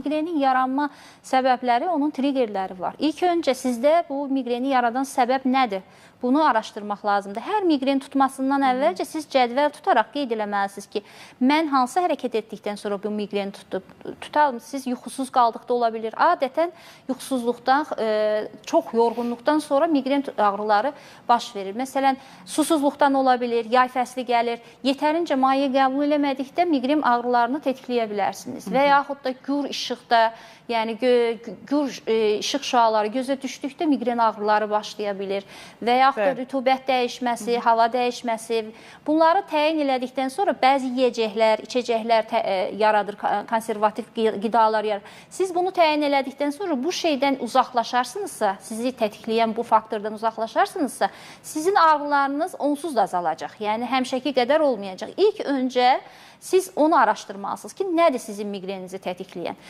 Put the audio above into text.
Miqrenin yaranma səbəbləri, onun triggerləri var. İlk öncə sizdə bu miqreni yaradan səbəb nədir? Bunu araşdırmaq lazımdır. Hər miqren tutmasından əvvəlcə siz cədvəl tutaraq qeyd eləməlisiniz ki, mən hansı hərəkət etdikdən sonra bu miqren tutdu? Tutalım, siz yuxusuz qaldıqda ola bilər. Adətən yuxusuzluqdan, çox yorğunluqdan sonra miqren ağrıları baş verir. Məsələn, susuzluqdan ola bilər, yay fəsli gəlir. Yetərincə maye qəbul eləmədikdə miqren ağrılarını tetikləyə bilərsiniz. Və yaxud da gür işıqda, yəni gür işıq şüaları gözə düşdükdə miqren ağrıları başlaya bilir. Və yaxud da rütubət dəyişməsi, hava dəyişməsi, bunları təyin elədikdən sonra bəzi yiyəcəklər, içəcəklər yaradır, konservativ qidalar yaradır. Siz bunu təyin elədikdən sonra bu şeydən uzaqlaşarsınızsa, sizi tətikləyən bu faktordan uzaqlaşarsınızsa, sizin ağrılarınız onsuz da azalacaq. Yəni həmişəki qədər olmayacaq. İlk öncə siz onu araşdırmalısınız ki, nədir sizin miqreninizi tətikləyən?